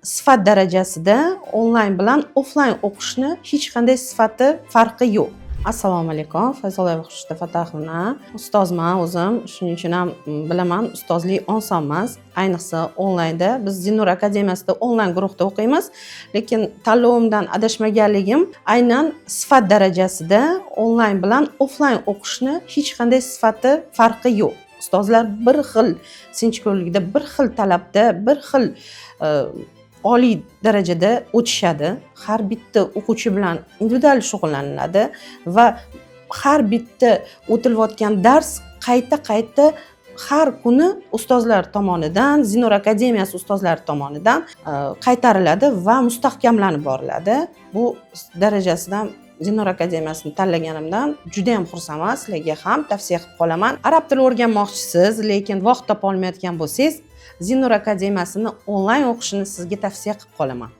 Sifat darajasida onlayn bilan offlayn o'qishni hech qanday sifati farqi yo'q. Assalomu alaykum, Fayzullayeva Xurshida Fatahovna. Ustozman o'zim, shuning uchun ham bilaman, ustozlik oson emas, ayniqsa onlaynda. Biz Zinur akademiyasida onlayn guruhda o'qiymiz, lekin tanlovimdan adashmaganligim aynan sifat darajasida onlayn bilan offlayn o'qishni hech qanday sifati farqi yo'q. Ustozlar bir xil sinchkovlikda, bir xil talabda, bir xil oliy darajada o'tishadi. Har bitta o'quvchi bilan individual shug'ullaniladi va har bitta o'tilayotgan dars qayta qayta har kuni ustozlar tomonidan, Zinur akademiyasi ustozlari tomonidan qaytariladi va mustahkamlanib boriladi. Bu darajasidan Zinur akademiyasini tanlaganimdan juda yam xursandman, sizlarga ham tavsiya qilib qolaman. Arab tili o'rganmoqchisiz, lekin vaqt topolmayotgan bo'lsangiz, Zinur akademiyasini onlayn o'qishini sizga tavsiya qilib qolaman.